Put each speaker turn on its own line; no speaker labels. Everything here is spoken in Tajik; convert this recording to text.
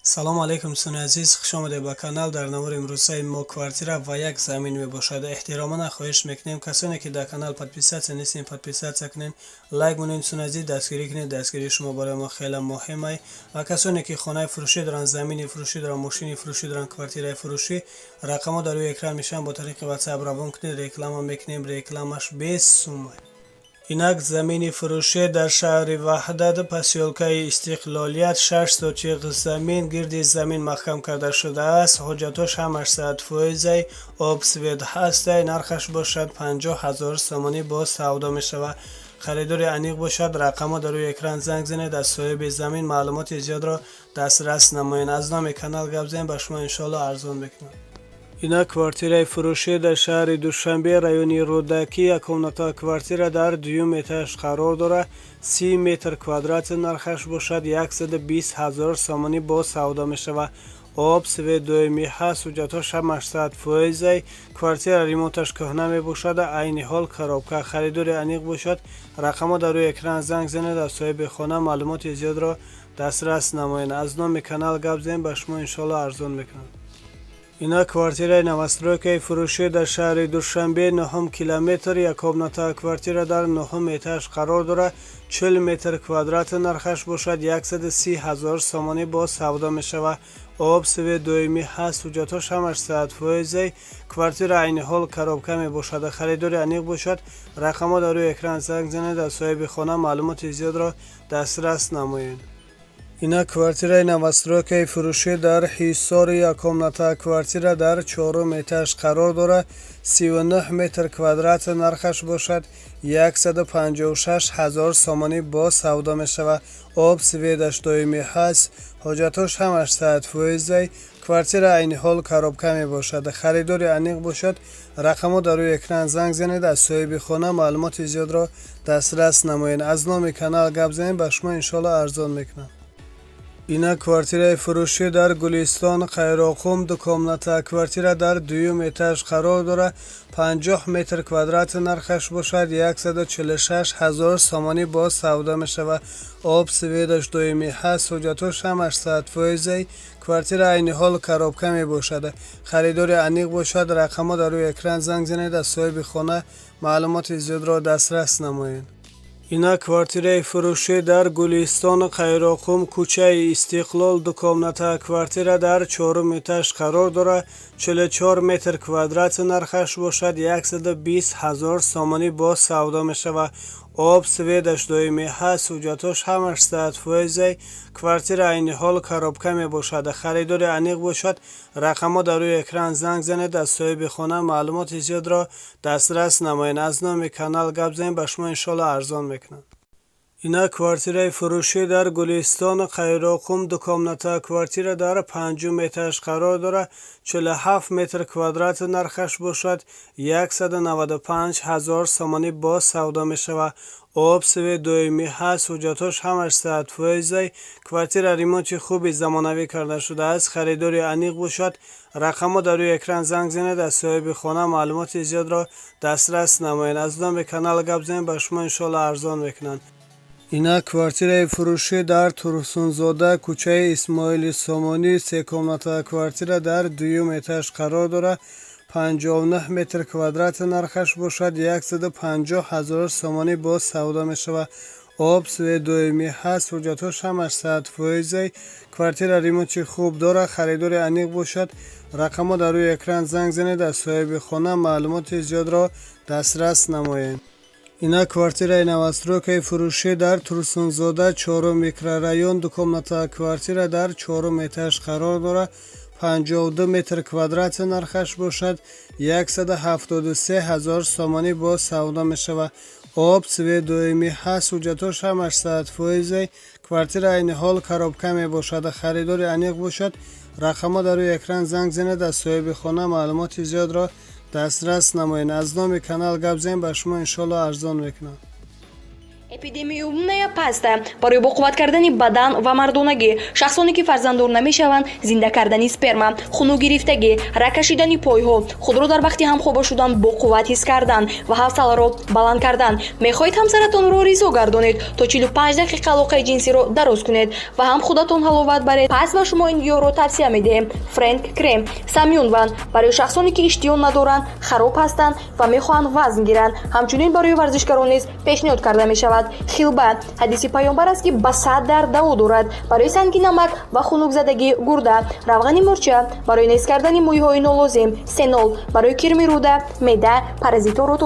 Салому алейкум, дӯстони азиз, хуш омадед ба канал. Дар навори имрӯзаи мо квартира ва як замин мебошад. Эҳтиромона хоҳиш мекунем, касоне ки дар канал подписаться нестем, подписаться кунед, лайк монед. Дӯстони азиз, дастгирӣ кунед, дастгирии шумо барои мо хеле муҳим ай. Ва касоне ки хонаи фурӯшӣ доранд, замини фурӯшӣ доранд, мошини фурӯшӣ доранд, квартираи фурӯшӣ, рақамҳо дар рӯи экран мешаванд, бо тариқи WhatsApp равон кунед, реклама мекунем, рекламаш бесумай. Инак, замини фурӯшӣ дар шаҳри Ваҳдат, посёлкаи Истиқлолият, 6 сотих замин, гирди замин маҳкам карда шудааст. Ҳуҷҷатош ҳамаш 100 фоизай, об, свет ҳастай. Нархаш бошад 50 000 сомонӣ, боз савдо мешавад. Харидори аниқ бошад, рақамҳо дар рӯи экран, занг занед, аз соҳиби замин маълумоти зиёдро дастрас намоед. Аз номи канал гап занед, ба шумо иншоалло арзон мекунам. Инак, квартираи фурӯшӣ дар шаҳри Душанбе, райони Рӯдакӣ, яккомната квартира дар дуюм этаж қарор дорад, 30 метр квадрат, нархаш бошад 120 000 сомонӣ, боз савдо мешавад. Об, свет доимӣ ҳаст, ҳуҷҷатҳош ҳамаш 100 фоизай. Квартира ремонташ кӯҳна мебошад, айни ҳол коробка. Харидори аниқ бошад, рақамҳо дар рӯи экран, занг занед, аз соҳиби хона маълумоти зиёдро дастрас намоед. Аз номи канал гап занед, ба шумо иншоалло арзон мекунам. Инак, квартираи новостройкаи фурӯшӣ дар шаҳри Душанбе, нуҳум километр, яккомната квартира дар нуҳум этаж қарор дорад, 40 метр квадрат, нархаш бошад 130 000 сомонӣ, боз савдо мешавад. Об, свет доимӣ ҳаст, ҳуҷҷатҳош ҳамаш 100 фоизай. Квартира айни ҳол коробка мебошад. Харидори аниқ бошад, рақамҳо дар рӯи экран, занг занед, аз соҳиби хона маълумоти зиёдро дастрас намоед. Инак, квартираи новостройкаи фурӯшӣ дар Ҳисор, яккомната квартира дар чорум этаж қарор дорад, 39 метр квадрат, нархаш бошад 156 000 сомонӣ, боз савдо мешавад. Об, светаш доимӣ ҳаст, ҳуҷҷатҳош ҳамаш 100 фоизай. Квартира айни ҳол коробка мебошад. Харидори аниқ бошад, рақамҳо дар рӯи экран, занг занед, аз соҳиби хона маълумоти зиёдро дастрас намоед. Аз номи канал гап занед, ба шумо иншоалло арзон мекунам. Инак, квартираи фурӯшӣ дар Гулистон, Қайроққум, дукомната квартира дар дуюм этаж қарор дорад, 50 метр квадрат, нархаш бошад 146 000 сомонӣ, боз савдо мешавад. Об, светаш доимӣ ҳаст, ҳуҷҷатҳош ҳамаш 100 фоизай. Квартира айни ҳол коробка мебошад. Харидори аниқ бошад, рақамҳо дар рӯи экран, занг занед, аз соҳиби хона маълумоти зиёдро дастрас намоед. Инак, квартираи фурӯшӣ дар Гулистон, Қайроққум, кӯчаи Истиқлол, дукомната квартира дар чорум этаж қарор дорад, 44 метр квадрат, нархаш бошад 120 000 сомонӣ, боз савдо мешавад. Об, светаш доимӣ ҳаст, ҳуҷҷатҳош ҳамаш 100 фоизай. Квартира айни ҳол коробка мебошад. Харидори аниқ бошад, рақамҳо дар рӯи экран, занг занед, аз соҳиби хона маълумоти зиёдро дастрас намоед. Аз номи канал гап занед, ба шумо иншоалло арзон мекунам. Инак, квартираи фурӯшӣ дар Гулистон, Қайроққум, дукомната квартира дар панҷум этаж қарор дорад, 47 метр квадрат, нархаш бошад 195 000 сомонӣ, боз савдо мешавад. Об, свет доимӣ ҳаст, ҳуҷҷатҳош ҳамаш 100 фоизай. Квартира ремонти хуби замонавӣ карда шудааст. Харидори аниқ бошад, рақамҳо дар рӯи экран, занг занед, аз соҳиби хона маълумоти зиёдро дастрас намоед. Аз номи канал гап занед, ба шумо иншоалло арзон мекунанд. Инак, квартираи фурӯшӣ дар Турсунзода, кӯчаи Исмоили Сомонӣ, секомната квартира дар дуюм этаж қарор дорад, 59 метр квадрат, нархаш бошад 150 000 сомонӣ, боз савдо мешавад. Об, свет доимӣ ҳаст, ҳуҷҷатҳош ҳамаш 100 фоизай. Квартира ремонти хуб дорад. Харидори аниқ бошад, рақамҳо дар рӯи экран, занг занед, аз соҳиби хона маълумоти зиёдро дастрас намоед. Инак, квартираи новостройкаи фурӯшӣ дар Турсунзода, чорум микрорайон, дукомната квартира дар чорум этаж қарор дорад, 52 метр квадрат, нархаш бошад 173 000 сомонӣ, боз савдо мешавад. Об, свет доимӣ ҳаст, ҳуҷҷатҳош ҳамаш 100 фоизай. Квартира айни ҳол коробка мебошад. Харидори аниқ бошад, рақамҳо дар рӯи экран, занг занед, аз соҳиби хона маълумоти зиёдро дастрас намоед. Аз номи канал гап занед, ба шумо иншоалло арзон мекунам.
Эпидемиумная паста барои боқувват кардани бадан ва мардонагӣ, шахсоне ки фарзанддор намешаванд, зинда кардани сперма, хунукгирифтагӣ, раг кашидани пойҳо, худро дар вақти ҳамхоба шудан боқувват ҳис кардан ва ҳавсаларо баланд кардан. Мехоҳед ҳамсаратонро ризо гардонед, то 45 дақиқа алоқаи ҷинсиро дароз кунед ва ҳам худатон ҳаловат баред? Пас ба шумо ин гиёҳро тавсия медиҳем. Френк крем Самюнван барои шахсоне ки иштиҳо надоранд, хароб ҳастанд ва мехоҳанд вазн гиранд, ҳамчунин барои варзишгарон низ пешниҳод карда мешавад. Хилба, ҳадиси паёмбар аст, ки ба 100 дард даво дорад, барои санги намак ва хунукзадагии гурда. Равғани мурча барои нест кардани мӯйҳои нолозим. Сенол барои кирми рӯда, меъда, паразиторо.